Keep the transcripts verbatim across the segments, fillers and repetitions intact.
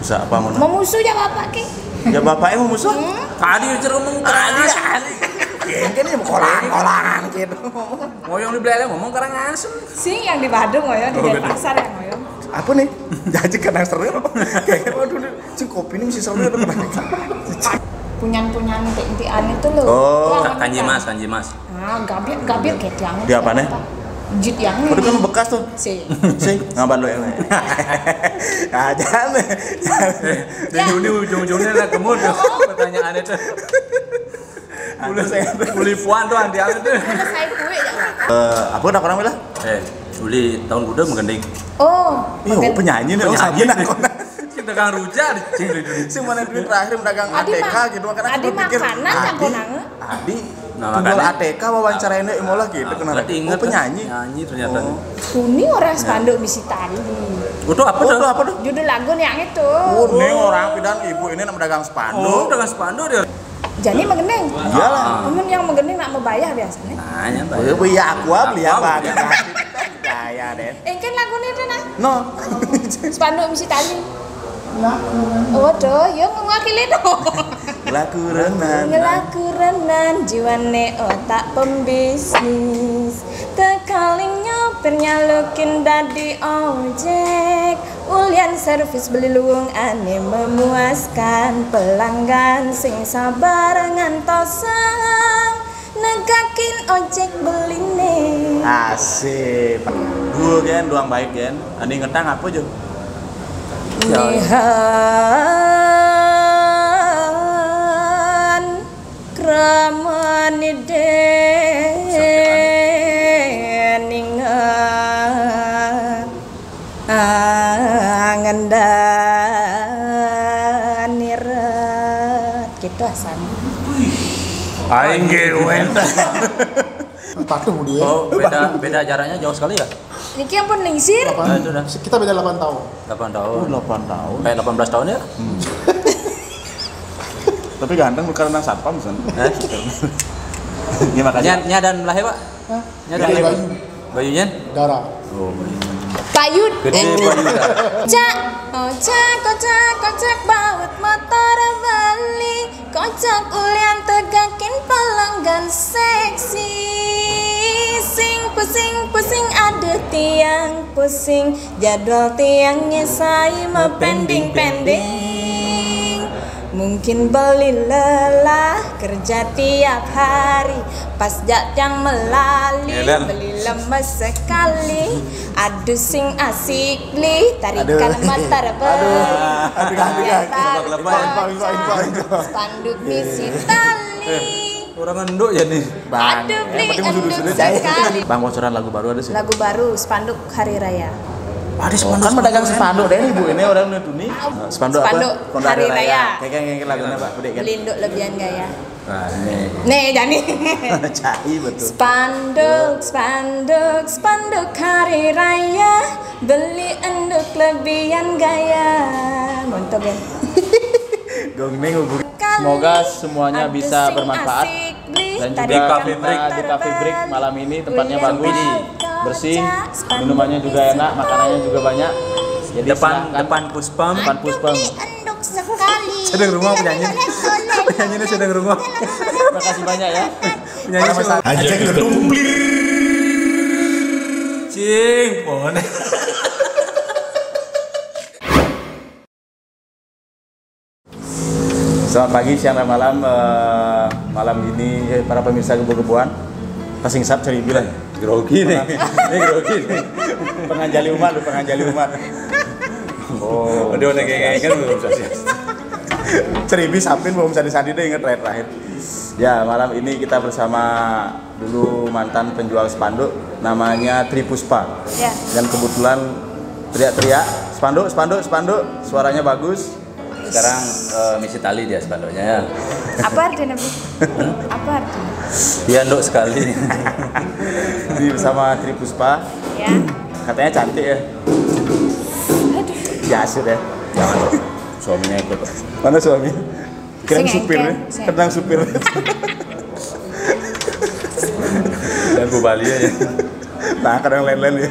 Siapa mau? Memusuh ya bapak ki. Ya bapaknya memusuh? Hmm? Tadi cerumeng keras. Tadi. Ya, kan ini kolang-kolangan gitu. Ngoyong di belakang ngomong Karangasem. Sing yang di Badung ngoyong, di Oh, Denpasar yang ngoyong. Apa nih? Jadi kadang seru. Kayak waduh, si kopi ini mesti seru. Punyan-punyan tian itu loh. Oh. Kanji Mas, kanji Mas. Ah, gabir, gabir kayak tiang. Di apa nih? Jit yang. Udah kan bekas tuh. Si. Si, ngaban lo yang. Aja nih. Ini ujung-ujungnya lah kemud. Pertanyaan itu. Uli puan tuh anti apa tuh? Saya kue ya. Eh, apa nak orang bilang? Eh, uli tahun kuda menggending. Oh, iya, penyanyi nih. Oh, penyanyi. Kita kan rujak di sini. Si mana duit terakhir dagang A T K gitu, makanya adi pikir makanan yang konange. Adi nah, penjual A T K wawancara ini molah gitu. Nah, kenapa? Berarti inget. Oh, penyanyi. Nyanyi ternyata. Oh. Kuni orang spanduk misi tali. Itu apa tuh? Itu apa tuh? Judul lagu nih yang itu. Oh, nih orang pidan ibu ini nama dagang spanduk. Oh, dagang spanduk dia. Jadi menggending. Iyalah. Namun yang menggending nak membayar biasanya. Nah, yang bayar. Oh, iya, aku beli apa? Gaya deh. Engken lagu ini tuh nah. No. Spanduk misi tali. Waduh, yo ngomong akhirnya dong. Ngelaku renan. Ngelaku renan, jiwane otak pembisnis. Tekaling nyopir nyalukin dadi ojek. Ulian servis beli luwung ane memuaskan pelanggan sing sabar ngantosang negakin ojek beline. Asik. Dua gen, doang baik gen. Ani ngetang apa jo? Nihan kramane deningan angendaniret gitu asan. Aing ge wénten. Patuh dia. Oh, beda, beda jaraknya jauh sekali ya? Niki ampun lingsir. Nah, itu dah. Kita beda delapan tahun. Delapan tahun. Oh, delapan tahun. Kayak delapan belas tahun ya? Tapi ganteng bukan nang satpam, San. Eh? Ini makanya. Nya, nya dan lahir, Pak? Hah? Nya dan lahir. Bayu. Bayunya? Dara. Oh, Bayu. Payut. Gede Bayu. Cak, oh, cak, oh, cak, oh, cak, baut motor beli. Kocak ulian tegakin pelanggan seksi. Sing pusing, pusing, aduh tiang pusing. Jadwal tiangnya sai mepending-pending. Mungkin beli lelah kerja tiap hari. Pas jak tiang melali, beli lemes sekali. Aduh sing asik beli, tarikan motor beli. Aduh, aduh, aduh, aduh. Spanduk misi tali. Orang enduk ya nih. Aduh beli enduk sekali. Bang, bocoran lagu baru ada sih. Lagu baru, spanduk hari raya. Ada spanduk. Kan pedagang spanduk deh nih, Bu. Ini orang nih tuh nih. Spanduk apa? Spanduk hari raya. Kayak, kayak, kayak lagunya, Pak. Beli enduk lebihan gaya. Nah, nih. Nih, Jani. Cai betul. Spanduk, spanduk, spanduk hari raya. Beli enduk lebihan gaya. Montok ya. Gong nih ngubur. Semoga semuanya bisa bermanfaat. Dan juga di Cafe Break. Di Cafe Break malam ini tempatnya bagus, bersih, minumannya juga enak, makanannya juga banyak. Jadi depan, silakan. Depan Puspem. Depan Puspem. Aduh, beli enduk sekali. Sedang rumah penyanyi. Penyanyi ini sedang rumah. Terima kasih banyak ya. Penyanyi sedang. Aja gedung. Cing, pohon. Selamat pagi, siang, dan malam. Eh, malam ini, eh, para pemirsa Gebo-Geboan, pas sing sap cari bilang. Grogi nih. Ini grogi nih. Penganjali umat, lu penganjali umat. Oh, dia udah kayak kan belum bisa sih. Ceribi sapin belum bisa disandi deh, inget terakhir-terakhir. Ya, malam ini kita bersama dulu mantan penjual spanduk, namanya Tri Puspa. Ya. Dan kebetulan teriak-teriak, "Spanduk, spanduk, spanduk," suaranya bagus. Sekarang, eh, misi tali dia spanduknya ya. Apa artinya, Bu? Apa artinya? Dia nduk sekali. Ini bersama Tri Puspa. Ya. Katanya cantik ya. Aduh. Jasir ya. Jangan, Bro. Suaminya ikut, Bro. Mana suami? Keren supir ya. Keren supir. Dan Bu Bali ya. Nah, kadang lain-lain ya.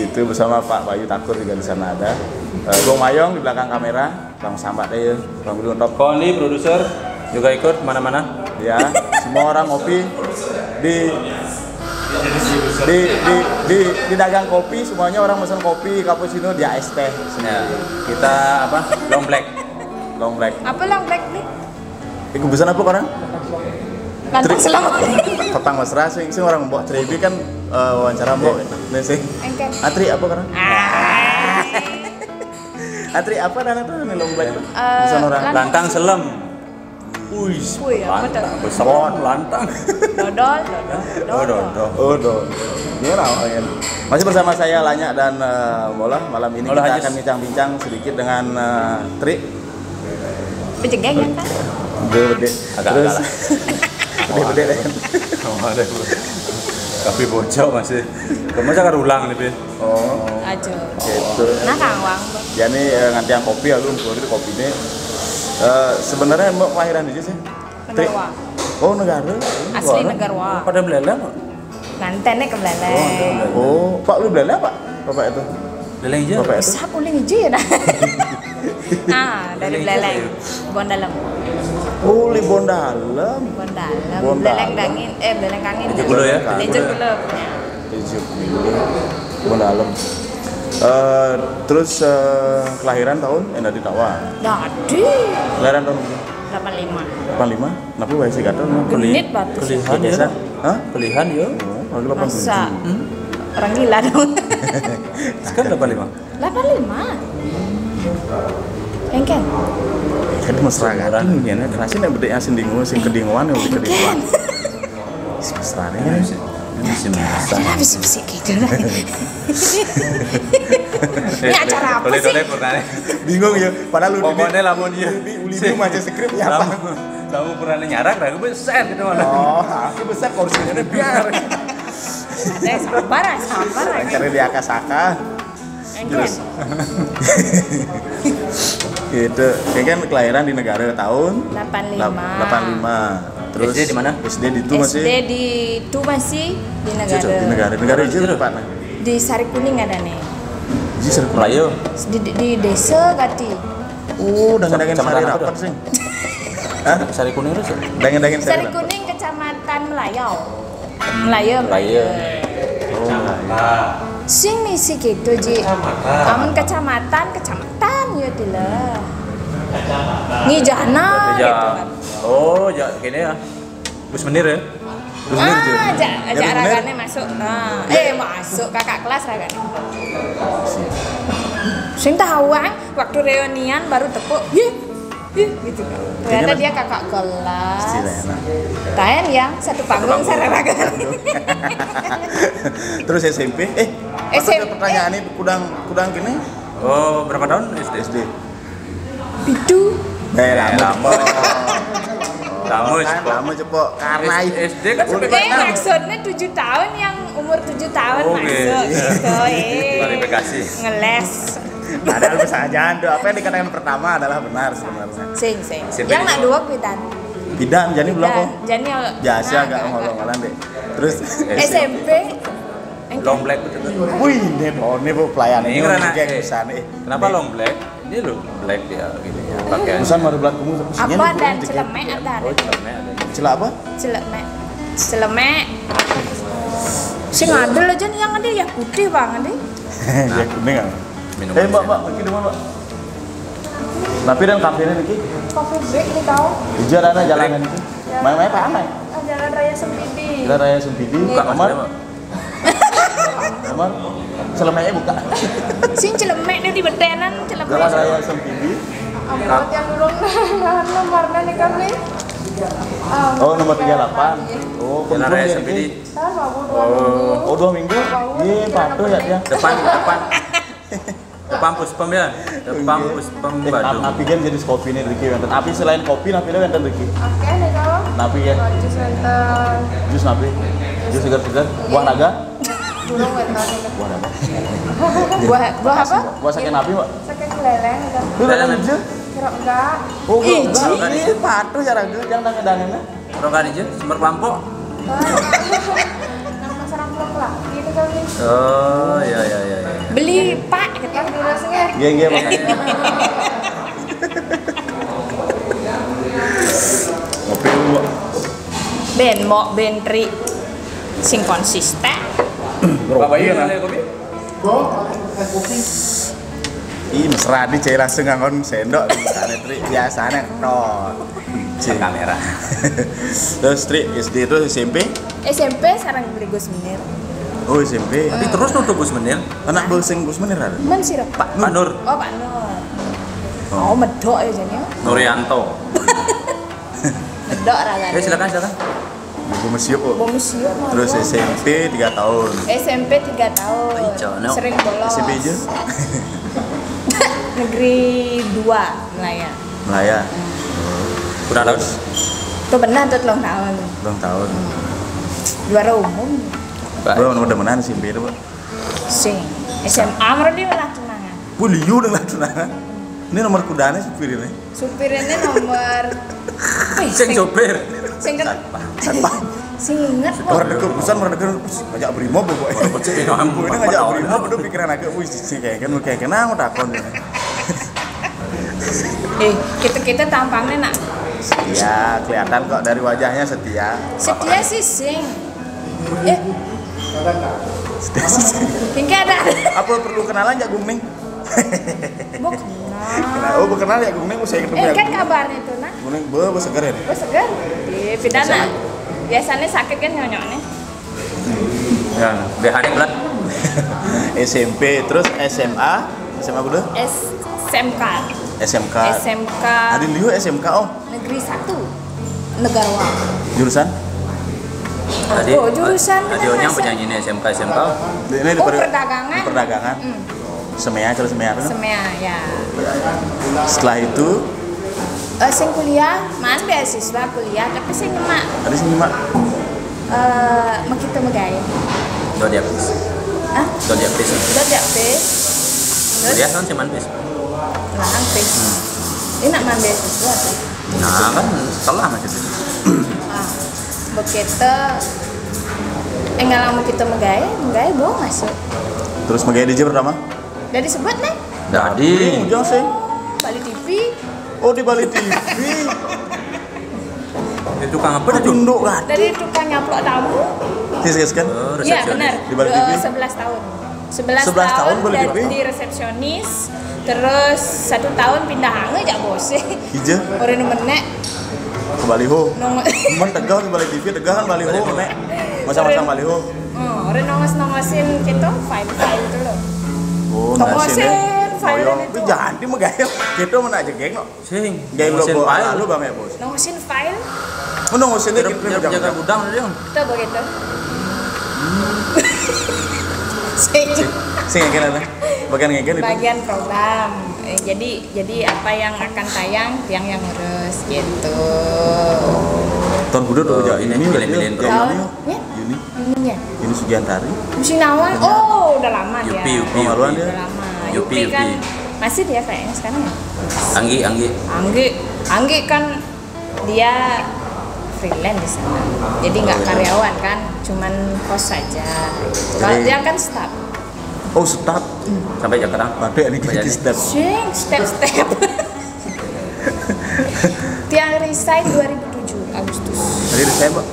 Itu bersama Pak Bayu Takur juga di sana ada. Eh, Gung Mayong di belakang kamera, Bang Sambat aja, Bang Billy on top. Kong Li, produser, juga ikut kemana-mana. Ya, semua orang ngopi di di di di, di dagang kopi, semuanya orang pesan kopi, cappuccino, dia es teh. Ya, kita apa? Long black. Long black. Apa long black nih? Iku pesan apa orang? Lantang selem. Petang mesra sih, sih orang mbok Tri kan eh, wawancara mbok gitu. Nih sih. Engken. Atri apa orang? Atri apa dan itu nih long black tuh? Eh, Pesan orang. lan- Lantang selem. Wih, Wih, apa tuh? Lantang, beseron, lantang. Dodol, dodol, Oh, dodol. dodol. Oh, dong. Ini orang lain. Masih bersama saya Lanya dan eh, Mola. Malam ini Mola kita Hajis. Akan bincang-bincang sedikit dengan eh, Tri. Bejegeng ya kan? Gede. Agak-agak Terus lah. gede-gede. Oh, ada. Tapi bocor masih. Kamu jangan ulang nih, Pi. Oh, Aja. gitu. Nah, Kang Wang. Ya ini eh, nganti yang kopi ya lu, kopi ini. Eh, sebenarnya mau kelahiran aja sih. Tri. Negara. Oh, negara. Asli Wah. negara. Pada meleleh kok. Ngantennya ke Beleleng. Oh, Pak lu beleleh apa? Bapak itu. Meleleh aja. Bapak itu. Siapa uling hiji ya nah? Ah, dari Beleleng. Bon Dalem. Oh, Libon Dalam. Bon Dalem. Bon Beleleng Dalem. Dangin, eh Beleleng Kangin. Aja dulu ya. Aja dulu. Bon Dalam. Eh, terus eh, kelahiran tahun eh dari Tawa. Dadi Kelahiran tahun berapa? delapan lima. Delapan lima. Kenapa wae sih gatel? Genit batis. Kelihan ya. Biasa. Hah? Kelihan ya. Oh, lagi delapan tujuh. Masa Hmm? Orang gila dong. Kan delapan lima. Delapan lima. Engken. Kan mesra kan. Ini ya, kerasa nih bedek asin dingu, sing kedinguan ya kedinguan. Mesra nih kan. Ini sih merasa. Kenapa sih bisa gitu? Ini acara apa Boleh sih? boleh pernah. Bingung ya. Padahal lu Pokoknya lamun iya. Uli dia macam skrip ya apa? Lamun lamun pernah nyarak, aku besar gitu malah. Oh, aku besar kursinya biar. Eh, sabar ah, sabar ah. Karena di Akasaka. Engken. Gitu. Ya kan kelahiran di negara tahun Delapan lima. delapan lima. Terus S D di mana? S D di itu masih S D di itu masih di negara. Di negara. Negara aja Negara. Pak nah. Di Sarikuning ada nih. Di Sarikuning. Melayu. Di, di, di desa Gati. Oh, dengan dengan Kecamatan sari apa rapat tuh? sih. Sari kuning terus ya? Dengan dengan sari rapat. Sarikuning Kecamatan Melayau. Melayau. Melayau. Sing misi gitu ji. Amun kecamatan, kecamatan ya tila. Ngijana Ya. gitu kan. Oh, ya gini ya. Bus menir ya. Terus dia gitu. Ah, aja aja Jadi ragane masuk. Ah, eh masuk kakak kelas ragane. Sing tahu ah, waktu reunian baru tepuk. Ih, ih, gitu kan. Ternyata Jadi, dia kakak kelas. Istilahnya. Tahan ya, satu panggung sareng ragane. Terus S M P, eh, S M P. Pertanyaan ini kudang kudang gini. Oh, berapa tahun S D? S D. Itu Eh, lama. Lama. Lama, Kan Cepok. Lama cepok. Karena S- SD kan sampai Eh, maksudnya tujuh tahun yang umur tujuh tahun Oke. masuk gitu, eh. Klarifikasi. Ngeles. Padahal bisa aja tuh. Apa yang dikatakan pertama adalah benar sebenarnya. Sing, sing. S M P Yang di nak mana? Dua pidan. Pidan jadi belum kok. Jadi Biasa agak ngolong-ngolong deh. Terus S M P. Long black betul. Wih, ini dong, ini bu pelayanan Ini ini karena, kayak eh, pesan eh. Kenapa long black? Ini loh black ya gini ya. Pakaian. Pesan baru belakang kamu. Apa dan celemek ada? Oh, celemek ada. Celak apa? Celemek. Celemek. Sing adil aja nih yang ada ya putih banget deh. Ya kuning ah. Minum Eh, Mbak, aja. Mbak, pergi dulu, Mbak. Tapi dan kafe ini Niki, Coffee break nih kau. hijau ada jalanan itu. Main-main apa aman? Jalan Raya Sempidi. Jalan Raya Sempidi, Iya. Buka nomor maksudnya, Pak. Nomor celemeknya buka. Sing celemek nih di betenan celemek. Jalan Raya Sempidi. Ampun yang dulu nomornya nih kami. Oh, nomor tiga delapan. Oh, Jalan confirm Raya ya, Sempidi. Niki? Oh, dua minggu. Iya, patuh ya dia. Depan, depan. Depan Puspem ya. Depan Puspem Eh, Badung. napi kan jadi kopi nih Riki wonten. Tapi selain kopi napi ada wonten Riki. Oke nih kau. Napi ya. Jus wonten. Jus napi. Jus segar-segar. Buah naga. Burung wonten. Buah naga. Buah buah apa? Buah saking napi, Mbak. Sakit keleleng kan. Lu kan aja. Kira enggak. Oh, Ih, enggak. Ji. Ini patuh ya ragu yang tangan-tangannya. Orang kan aja, sumber pampok. Nama serang pulang Oh, ya, ya, ya, ya. Beli, Pak, gitu. Iya, iya, makanya. Ngopi dulu, Mbak. Ben, mau ben Tri sing konsisten. Apa iya, nah? Ih, mesra di cai langsung nganggon sendok di sana, Tri. Biasanya no. Cek kamera. Terus Tri S D, terus S M P? S M P sareng beli Gus Menir. Oh, S M P. Tapi terus nutup Gus Menir. Anak bel sing Gus Menir ada? Men sira? Pak Nur. Oh, Pak Nur. Oh, medok ya jadinya. Nurianto. Medok rasanya. Ya, silakan, silakan. Ibu Mesio kok. Bom siup mah. Terus S M P tiga tahun. S M P tiga tahun. Ih, cok, no. Sering bolos. S M P aja. Negeri dua Melaya. Melaya. Udah terus. Tuh benar tuh telung tahun. Ulang tahun. Juara umum. Bro, nomor demenan S M P itu, Pak. Sing. S M A meren dia malah tunangan. Wih, liu dengan tunangan. Ini nomor kudanya supir ini. Supir ini nomor Wih, Sing sopir. Sing ken- Satpam. Sing inget kok. Orang dekat pesan, orang dekat ngajak brimob pokoknya. Cek, ya ampun, Ini empat ngajak tahun. Brimob udah pikiran aku, wih, sih kayak kan kayak kenapa takon ini. Eh, kita kita tampangnya nak Ya, kelihatan kok dari wajahnya setia. setia sih sing. Eh, Setia sih. ini ada. Apa perlu kenalan ya, Gumning? Buk. Kenal, oh, kenal ya, Gumning, saya ketemu Eh, ya. kan kabarnya tuh nah. Gumning, be, be seger ya. Gue segar. Iya, beda nah. Biasanya sakit kan nyonyoknya. Ya, biar hari bulan. S M P, terus S M A, S M A kudu? S M K. S M K. S M K Ada liu S M K, oh. Negeri satu. Negara. Jurusan? Tadi Oh, jurusan tadi dengan Onyang bahasa. Penyanyi ini S M K, S M K. Di, ini di Oh, per- perdagangan. Di perdagangan. Hmm. Semea, terus Semea apa? Semea ya. Setelah itu, Eh, sing kuliah, man beasiswa kuliah, tapi sing nyemak ada sih, Mak. eh mekita megai. Dua dia pis. Hah? Dua dia pis. Udah ya, Pe? Terus Kuliah kan cuman pis. Lahan Pe. Ini nak man beasiswa sih. Nah, kan setelah masih pis. Ah, begitu. Eh, ngalang mekita megai, megai bawa masuk. Terus megai D J pertama? Dari sebut nih. Jadi, Ujung sih. Bali T V. Oh, di Bali T V. itu tukang apa Aku tuh? Indo kan. Dari tukang nyaplok tamu. Sih, sih, kan? Oh, Iya, resepsionis. Benar. Di Bali T V? Eh, sebelas tahun. Sebelas, Sebelas tahun tahun, Bali dari, T V? Di resepsionis, terus satu tahun pindah hanga jak bos. Ija Orang nemenek ke baliho. Nong Cuman tegal di Bali T V, tegal kan baliho, nek. Masang-masang baliho. Oh, orang nongos-nongosin gitu, file-file gitu loh. Oh, Nongosin nongosin, file boyong. itu. Wih, jangan di megai. Kita mana aja geng, no. Sing. Geng lo Mesin bawa file. Lalu bang ya, bos. Nongosin file, Mau nongosin Jaga, deh, kita jaga, jaga jangan. Gudang dia. kita begitu. Sing. Sing ngeken apa? Bagian ngeken itu. Bagian program. Eh, jadi jadi apa yang akan tayang, tiang yang ngurus gitu. Tahun kudu tuh, Oh, ya, ini ini udah pilih-pilihin dia. program. Tahun, Ini, ya, ini, ininya. Ini Sugiantari. Mesti nawar. Oh, udah lama dia. Yupi, Yupi, Oh, maluan Yupi. dia. Udah lama. Yupi, Yupi kan Yupi. Masih dia kayaknya sekarang ya? Anggi, Anggi. Anggi, Anggi kan dia freelance di sana. Jadi nggak karyawan kan, cuman kos saja. Kalau Jadi- dia kan staff. Oh, staff. Sampai sekarang. Waduh, ini Bayar jadi nih. Staff. Sing, step-step. Tiang resign dua ribu tujuh Agustus. Jadi saya, Pak.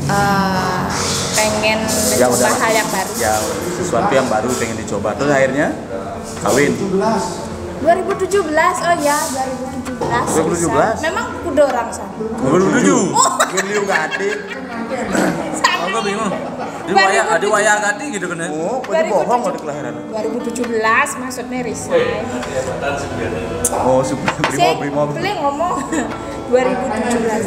Eh, pengen Ya, mencoba udah. Hal yang baru. Ya, sesuatu yang baru pengen dicoba. Terus akhirnya kawin. Dua ribu tujuh belas, oh ya, dua ribu tujuh belas. Dua ribu tujuh belas? Memang udah orang sana. Dua ribu tujuh. William Gati. Aku bingung. Di wayah, di wayah Gati gitu kan. Oh, berarti bohong kalau di kelahiran. Dua ribu tujuh belas maksudnya resign. Oh, super. Brimob, Sing, Brimob. Beli ngomong dua ribu tujuh belas.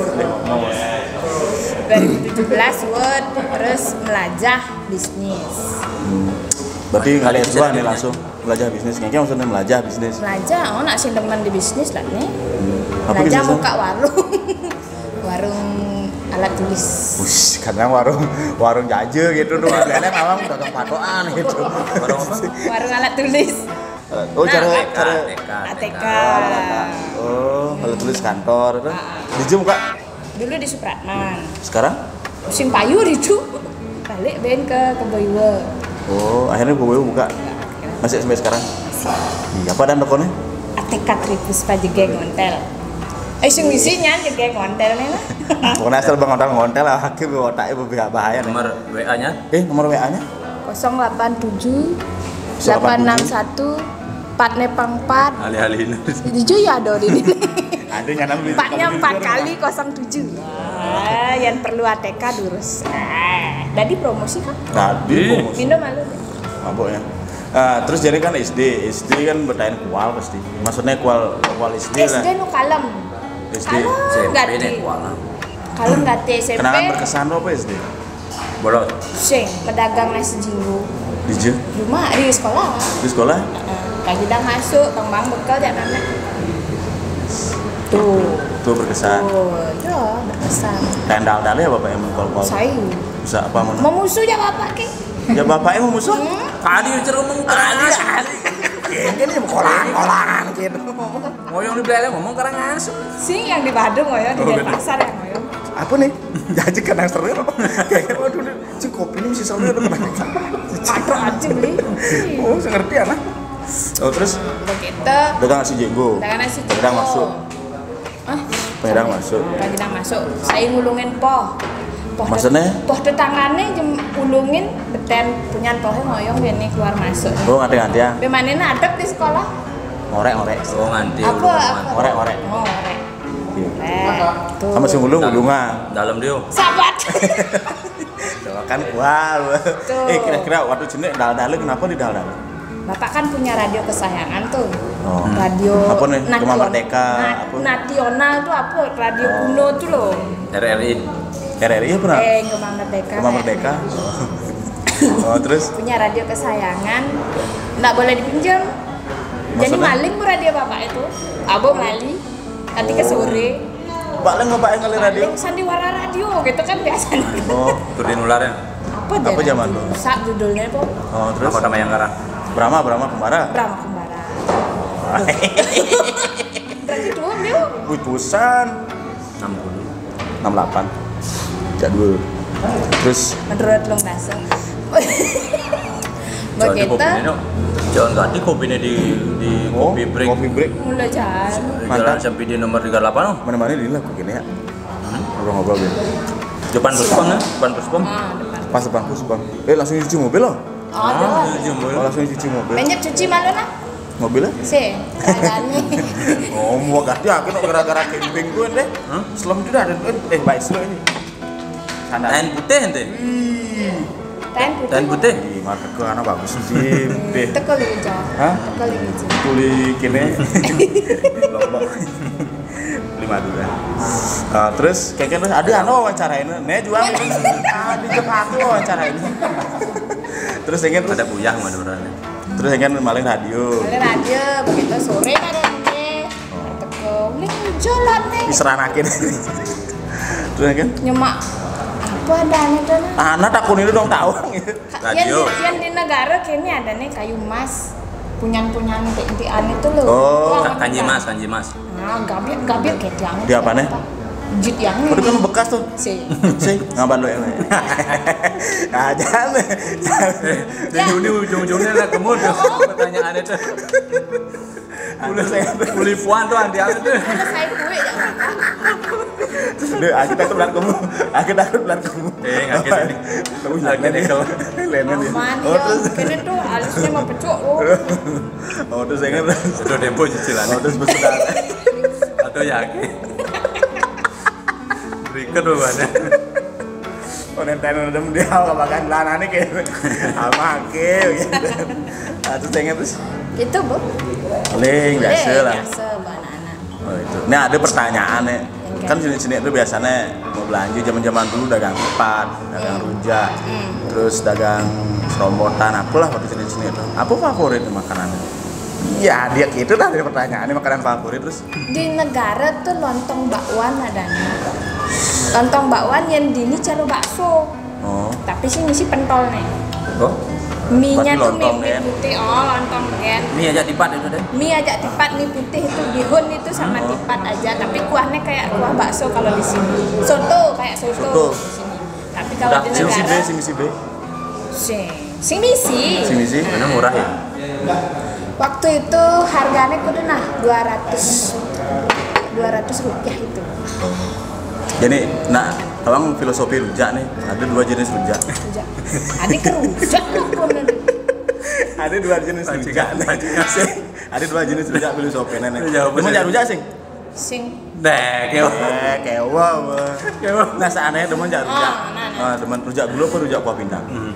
Dua ribu tujuh belas word terus melajah bisnis. Berarti nggak ada S dua nih langsung belajar bisnis. Kayaknya maksudnya belajar bisnis. Melajah, oh nak sing demen di bisnis lah nih. Apa Melajah bisnisnya? Buka warung. Warung alat tulis. Wih, kadang warung warung jaje gitu tuh. Leleng awang dagang patokan gitu. Warung apa? Warung alat tulis. Oh, Nah, cara T K, cara T K, A T K. Oh, kalau tulis kantor itu. Di Jum, Kak. Dulu di Supratman. Sekarang? Sing payu itu. Balik ben ke Kebo Iwa. Oh, akhirnya Kebo Iwa buka. Masih sampai sekarang? Iya, apa dan tokonya? Atika Tripuspa jegeg ngontel. Eh, sing misi nyan jegeg ngontel nih lah. Pokoknya asal bang ngontel ngontel lah, akhirnya otaknya berbahaya nih. Nomor W A-nya? Eh, nomor W A-nya? Kosong delapan tujuh, delapan enam satu, empat nepang empat. Alih-alih ini. Jujur ya ada di sini. Ada yang namanya Empatnya empat kali kosong tujuh. Ah, yang perlu A T K durus. Ah, tadi promosi kan? Tadi promosi. Minum malu deh. Mabuk ya. Ah, terus jadi kan S D, S D kan bertain kual pasti. Maksudnya kual kual S D lah. S D nu kalem. S D. Kalem gati. Kual. Kalem gati S M P. Kenangan berkesan lo apa S D? Bolot. Sing pedagang nasi jinggo. Di je? Cuma di sekolah. Di sekolah? Heeh. Kaji dah masuk, tembang bekel jak anak. Tuh. Tuh berkesan. Tuh, ya berkesan. Tendal dale ya bapak yang mengkol-kol. Saya. Bisa apa mau? Memusuh ya bapak ke? Ya bapaknya memusuh? Hmm? Tadi cerumeng tadi. Ini kolang-kolangan gitu. Ngoyong di belakang ngomong karena ngasuh. Sing yang di Badung ngoyong, di Denpasar yang ngoyong. Apa nih? Jaji kan yang seru. Kayak waduh nih, si kopi ini mesti seru. Patok aja beli. Oh, saya ngerti ya lah. Oh, terus begitu. Dagang nasi jenggo. Dagang nasi jenggo. Penyerang masuk. Hah? Penyerang masuk. Penyerang masuk. Saya ngulungin poh. Poh. Maksudnya? Poh tetanggane jem ulungin beten punyan pohe ngoyong kene keluar masuk. Oh, nganti-nganti ya. Bemane adep di sekolah? Ngorek-ngorek. Oh, nganti. Apa? Ngorek-ngorek. Oh, ngorek. Iya. Tuh. Sama sing ulung ulungan. Dalam dia. Sabat. Tuh, kan kual. Tuh. Eh, kira-kira waktu jenek dal-dal kenapa di dal-dal? Bapak kan punya radio kesayangan tuh. Oh. Radio apa nih? Gema Merdeka, na apa? Nasional tuh apa? Radio kuno tuh loh. R R I. R R I apa? Eh, Gema Merdeka. Gema Merdeka. Oh, terus? Punya radio kesayangan, nggak boleh dipinjam. Maksudnya? Jadi maling bu radio bapak itu. Abang lali. Nanti ke sore. Balik ngebae ngali radio. Paling sandiwara radio gitu kan biasanya. Oh, tuh di nular ya. Apa zaman dulu? Sat judulnya itu. Oh, terus? Apa nama yang ngarang? Brahma, Brahma Kumbara. Brahma Kumbara. Berarti dua dia. Wih, tulisan. Enam puluh. Enam delapan. Jadul. Terus? Menurut lo nasa. Jadi kopinya, jangan ganti kopinya di, di kopi break. Kopi break. Mulai jalan. Jalan sampai di nomor tiga delapan, oh. Mana-mana di laku gini ya. Ngobrol-ngobrol gitu. Depan puspom ya, depan puspom. Ah, depan. Pas depan puspom. Eh, langsung cuci mobil loh. Ada. Ah, cuci mobil. Oh, langsung cuci mobil. Banyak cuci malu nah. Mobilnya? Si, keadaannya. Oh, mau ganti aku gara-gara camping gue deh. Hah? Selem juga ada. Eh, baik selem ini. Sana. Kain putih ente. Wih. Kain putih. Kain putih. Ih, mata ke anak bagus sih. Teko lagi, Cak. Hah? Teko lagi, Cak. Tuli kene. Lombok. Lima dulu ya. Ah, terus kayaknya terus ada anu wawancara ini. Nih juga. Ah, di Jakarta wawancara ini. Terus ingin terus ada buyah Madura nih. Terus ingin maling radio. Maling radio begitu sore kan ada nih. Teko, "Ling, jalan nih." Diseranakin. Terus kan? Nyemak apa ada nih tuh? Anak takut ini dong tahu gitu. Yang di, yang di negara kini ada nih kayu emas. Punyan-punyan enti-entian itu loh. Oh. Kanji emas, kanji emas. Nah, gabir-gabir kayak tiang. Di apa nih? Jit yang. Udah kan bekas tuh. Si. Si, ngaban lo yang lain. Nah, jangan. Jadi ini ujung-ujungnya lah kamu tuh pertanyaan itu. Udah saya kuli puan tuh anti apa tuh? Ada saya kue ya. Deh, aku takut belat kamu. Aku takut belat kamu. Eh, nggak gitu nih. Aku nggak gitu kalau. Lainnya dia. Aman ya. Kini tuh alisnya mau pecuk loh. Oh, terus saya kan. Sudah tempo cicilan. Oh, terus besar. Atau yakin? Berikut tuh banyak. Oh, nenten udah dia apa kan lah nanti kayak sama ke gitu. Nah, terus saya terus itu bu. Paling biasa lah. Biasa banana. Oh, itu. Nah, ada pertanyaan nih. Kan sini-sini itu biasanya mau belanja zaman-zaman dulu dagang ketupat, dagang rujak, terus dagang serombotan, apalah waktu sini-sini itu. Apa favorit makanannya? Ya, dia gitu lah dari pertanyaannya makanan favorit terus. Di negara tuh lontong bakwan ada nih. Lontong bakwan yang dini caro bakso. Oh. Tapi sih ngisi pentol nih. Oh. Mie-nya tuh mie, mie putih, oh lontong gen. Mie aja tipat itu deh. Mie aja tipat, mie putih itu bihun itu sama tipat aja. Tapi kuahnya kayak kuah bakso kalau di sini. Soto kayak soto. Soto. Di sini. Tapi kalau di sing misi B, negara sing misi B. Sing, sing misi. Sing misi. Mana murah ya? Waktu itu harganya kudu nah dua ratus, dua ratus rupiah itu. Jadi, nah, tolong filosofi rujak nih. Ada dua jenis rujak. Rujak. Adik ke rujak. Ada dua jenis rujak. Ada dua jenis rujak filosofi nenek. Rujak apa sih? Rujak sing. Sing. Deh, kewa. Eh, kewa. Kewa. Nah, seandainya demen jak rujak. Oh, nah, nah. Ah, demen rujak gula apa rujak kuah pindang? Hmm.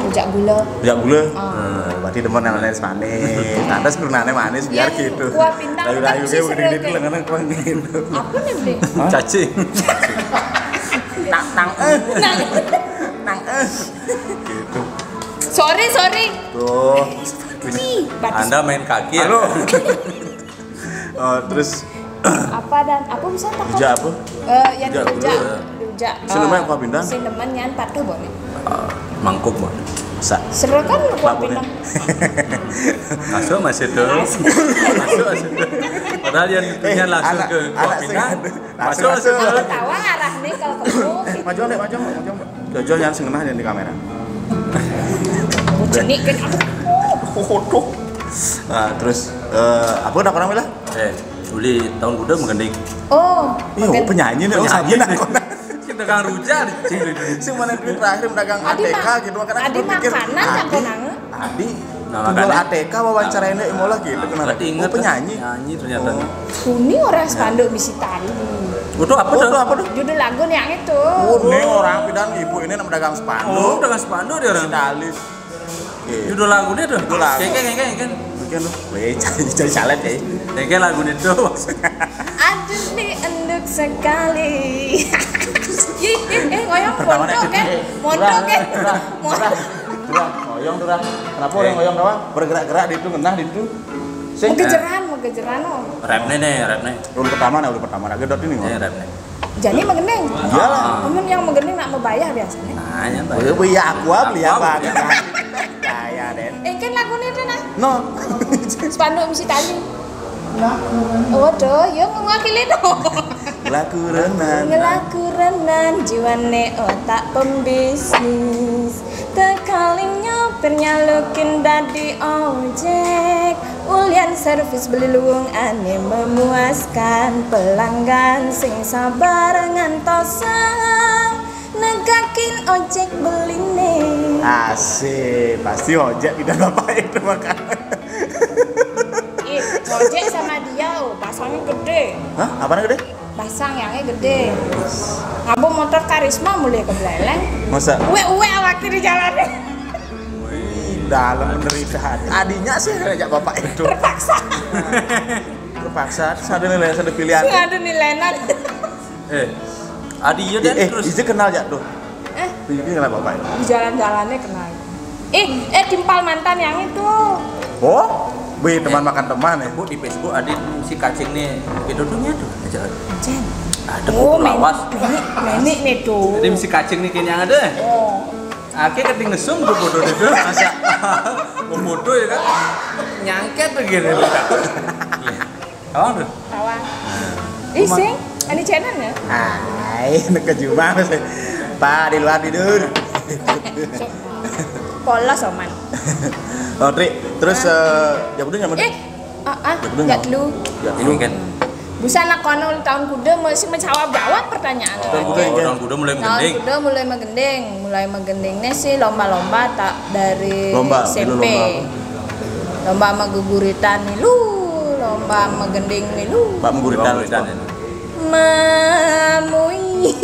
Rujak gula. Rujak gula? Oh. Hmm, berarti demen yang manis-manis. Pantes kurunane manis biar gitu. Kuah pindang. Ayo, ayo, gede-gede lengan kuah gitu. Apa nih, Bli? Cacing. Nang, nang, eh. Nang. Nang, eh. Gitu. Sorry, sorry. Tuh. Anda main kaki ya? Halo. Oh, terus apa dan apa bisa tak? Rujak apa? Eh, yang rujak. Rujak. Rujak. Sing demen kuah pindang? Sing demen yang patuh boleh. Ah, mangkuk, Bang. Sa. Seru kan kuah pindang? Masuk masih tuh. Masuk masih tuh. Padahal yang eh, langsung ke kuah pindang. Masuk masih tuh. Tawa arah nih kalau ketemu. Maju nih, maju, maju. Jojo yang sing ngenah di kamera. Jenik kan aku. Waduh. Nah, terus eh, apa udah kurang lah? Eh, uli tahun kuda menggending. Oh, iya, penyanyi nih, oh, penyanyi nih. Kita kang rujak. Sing mana duit terakhir dagang A T K gitu, makanya aku pikir makanan apa nang? Adi nah, jual A T K wawancara ini, mau lagi gitu, kenapa? Ingat penyanyi. Nyanyi ternyata. Ini orang spanduk bisi tali. Itu apa tuh? Apa tuh? Judul lagu nih yang itu. Oh, ini orang pidan ibu ini nama dagang spanduk. Oh, dagang spanduk dia orang. Bisi tali. Judul lagu dia tuh. Judul lagu. Kayak kayak kayak kan. Bikin tuh. Weh, cari cari caleg ya. Kayak lagu dia tuh. Aduh, nih enduk sekali. Ih, ih, eh, ngoyong mondok kan? Mondok kan? Ngoyong tuh dah. Kenapa orang ngoyong doang? Bergerak-gerak di itu, ngenah di itu. Sing. Megejeran, megejeran oh. Rapnya nih, rapnya. Udah pertama nah, udah pertama. Agak dot ini. Iya, rapnya. Jadi megending. Iyalah. Namun yang megending nak membayar biasanya. Nah, ya, oh, iya, aku beli apa? Kaya deh. Eh, kan lagu ini tuh nah. No. Spanduk mesti tali. Waduh, yo ngewakili tuh. Ngelaku renan. Ngelaku renan, jiwane otak pembisnis. Tekaling nyopir nyalukin dadi ojek. Ulian servis beli luwung ane memuaskan pelanggan sing sabar ngantosan negakin ojek beline. Asik, pasti ojek tidak bapak itu makan. Ih, ojek sama dia, oh, pasangnya gede. Hah? Apanya gede? Basang yangnya gede. Ngabo motor Karisma mulai ke Buleleng. Masa? Uwe-uwe awake di jalannya. Wih, dalam penderitaan. Adinya sih ngajak bapak itu. Terpaksa. Terpaksa. Terus ada nilai, ada pilihan. Terus ada nilainan. Eh, adi iya dan eh, terus. Ije kenal jak tuh. Eh, ini kenal bapak itu. Di jalan-jalannya kenal. Eh, eh timpal mantan yang itu. Oh, wih teman makan teman ya. Bu di Facebook ada si kacing nih, itu tuh nya tuh aja. Cen. Ada oh, foto lawas. Nenek, nenek nih tuh. Jadi si kacing nih kayaknya ada. Oh. Akhirnya keting ngesum tuh foto itu masa. Foto ya kan. Nyangket tuh gini. Iya. Tawang tuh. Tawang. Ih, sing, ini channel ya? Hai, nekejuma sih. Pak di luar tidur. Polos oman. Oh, Tri, terus eh ya udah nyaman. Eh, ah, ah, ya udah nggak dulu. Ya dulu kan. Busa nak kono tahun kuda masih menjawab jawab pertanyaan. Tahun kuda mulai menggending. Tahun kuda mulai menggending, mulai menggendingnya sih lomba-lomba tak dari lomba, SMP. Lomba sama guguritan milu, lomba sama gending milu. Pak mengguritan. Mamui.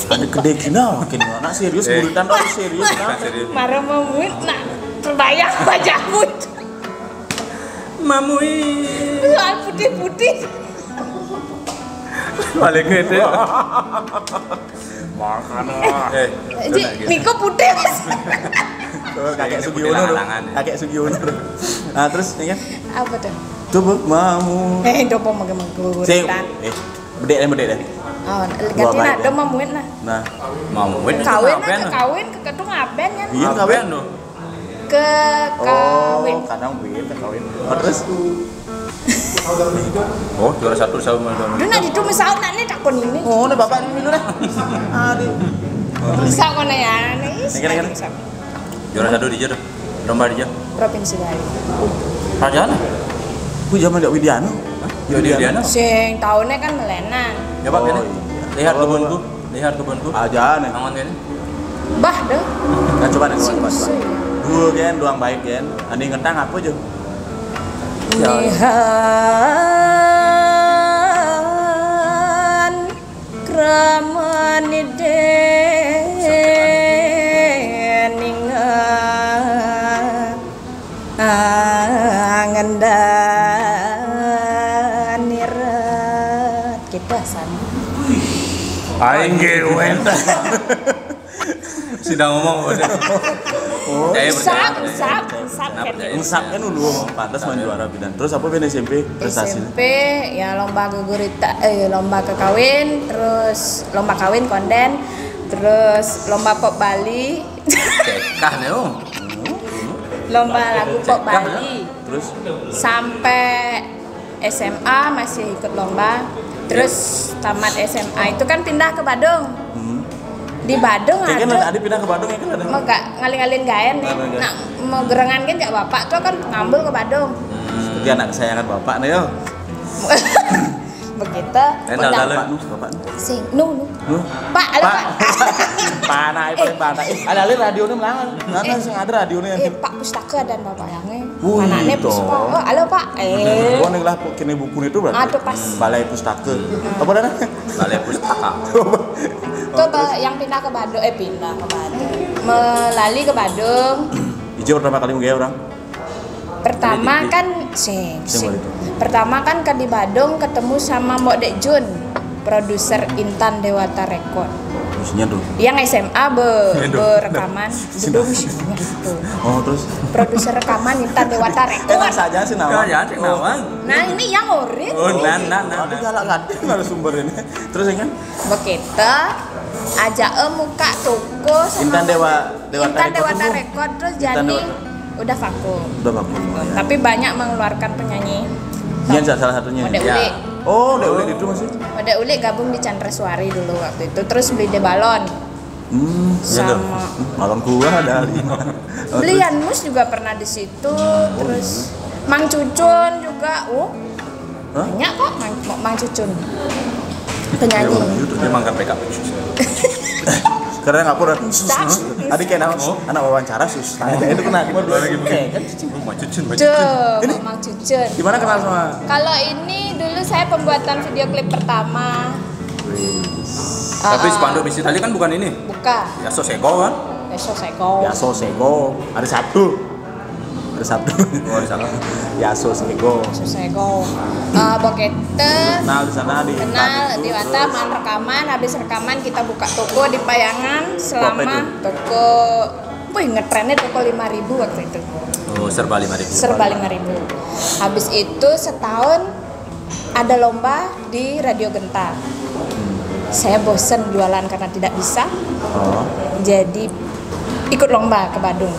Ada gede gina makin anak serius eh. Guritan tuh serius kan. Serius. Marah mamui nak terbayang wajahmu. Mamui. Soal putih-putih. Balik ke itu. Makanya. Eh, Ji, Miko putih mas. Kakek Sugiono tuh. Kakek Sugiono tuh. Nah, terus ini kan? Apa tuh? Tuh bu, mamu. Eh, dopo mage mage. Eh, bedek deh, bedek deh. Oh, ganti nado mamuin lah. Nah, mamuin. Kawin lah, kawin ke ketung aben kan? Iya, kawin tuh. Ke kawin. Oh, kadang win ke kawin. Oh, terus? Oh, juara satu sama juara. Dulu nak ditumis saut nak ni takon ini. Oh, ni bapak ni dulu dah. Aduh. Bisa kau nanya ni. Ini kan, kan? Juara satu di Jero. Lomba di Jero. Provinsi Bali. Raja mana? Ku zaman Dak Widiano. Hah? Dak Widiano. Sing tahunnya kan melenan. Ya, Pak, oh, ini. Iya. Lihat kebunku. Lihat kebunku. Aja nih. Aman kan? Bah deh. Nah, coba nih, coba, coba, coba. Dua gen, doang baik gen. Ani ngetang apa aja? Nihan kramani deninga angendanirat kita sana. Aing ge wenta. Sidang ngomong udah. Oh. Saya percaya, Usap, percaya. Usap, usap. Kenapa kan? Percaya? Usap kan dulu, pantas main juara bidan. Terus apa ben S M P prestasi? S M P ya lomba gegurita, eh, lomba kekawin, terus lomba kawin konden, terus lomba pop Bali. Kah nih, oh. Lomba lagu pop Bali. Terus? Sampai S M A masih ikut lomba. Terus tamat S M A itu kan pindah ke Badung. Hmm. Di Badung ada. Tadi pindah ke Badung ya kan ada? Mau gak ngalih-ngalihin gaen nih. Nah, mau gerengan kan jak bapak tuh kan ngambul ke Badung. Seperti anak kesayangan bapak nih, yo. Begitu. Bapak, nu, bapak, nu. Sing, nu, nu. Nu? Pak, ada Pak. Pak. Panai, paling panai. Eh, ada radio nih melangan. Mana sing ada radio nih? Eh, Pak Pustaka dan Bapak Yange. Wih, mana nih Puspa? Oh, halo, Pak. Eh. Gua nih lah kini buku itu berarti. Aduh, pas. Balai Pustaka. Apa dah? Balai Pustaka. Itu tuh yang pindah ke Badung, eh, pindah ke Badung. Melali ke Badung. Ijo pertama kali menggawe orang? Pertama kan sing, sing. Pertama kan ke di Badung ketemu sama Mbok Dek Jun, produser Intan Dewata Record. Maksudnya tuh? Yang S M A be, berekaman gedung gitu. Oh, terus? Produser rekaman Intan Dewata Record. Enak saja sih nama. Ya, ya, sih nama. Nah, ini yang orit. Oh, nah, nah, nah. Tapi galak latihan narasumber ini. Terus ya kan? Begitu aja eh muka toko sama Intan Dewa Dewata Record terus jadi udah vakum. Udah vakum, oh, ya. Tapi banyak mengeluarkan penyanyi. Iya, salah satunya. Mode Ulik. Oh, Mode Ulik itu masih? Mode Ulik gabung di Chandra Suari dulu waktu itu. Terus beli De Balon. Hmm, iya. Sama. Hmm, malam gua ada lima. Oh, belian terus? Mus juga pernah di situ. Oh, terus iya. Mang Cucun juga. Oh. Hah? Banyak kok Mang, Mang Cucun. Penyanyi. Iya, Mang Cucun. Dia mangkat P K P. Karena nggak pernah. Adik kayak anak, anak wawancara sus. Tanya itu kena. Lagi begini. Kayak kan Cucun. Mang Cucun, Mang Cucun. Tuh, Mang Cucun. Gimana kenal sama? Kalau ini dulu saya pembuatan video klip pertama. Wih. Tapi spanduk misi tadi kan bukan ini. Bukan. Yaso Sego kan? Yaso Sego. Yaso Sego. Hari Sabtu. Hari Sabtu. Oh, hari Sabtu. Yaso Sego. Yaso Sego. Eh, Bokete. Kenal di sana di Kenal di Wata, terus main rekaman, habis rekaman kita buka toko di Payangan selama toko, wih, ngetrennya toko lima ribu waktu itu. Oh, serba lima ribu. Serba lima ribu. Habis itu setahun ada lomba di Radio Genta. Saya bosen jualan karena tidak bisa. Oh. Jadi ikut lomba ke Badung.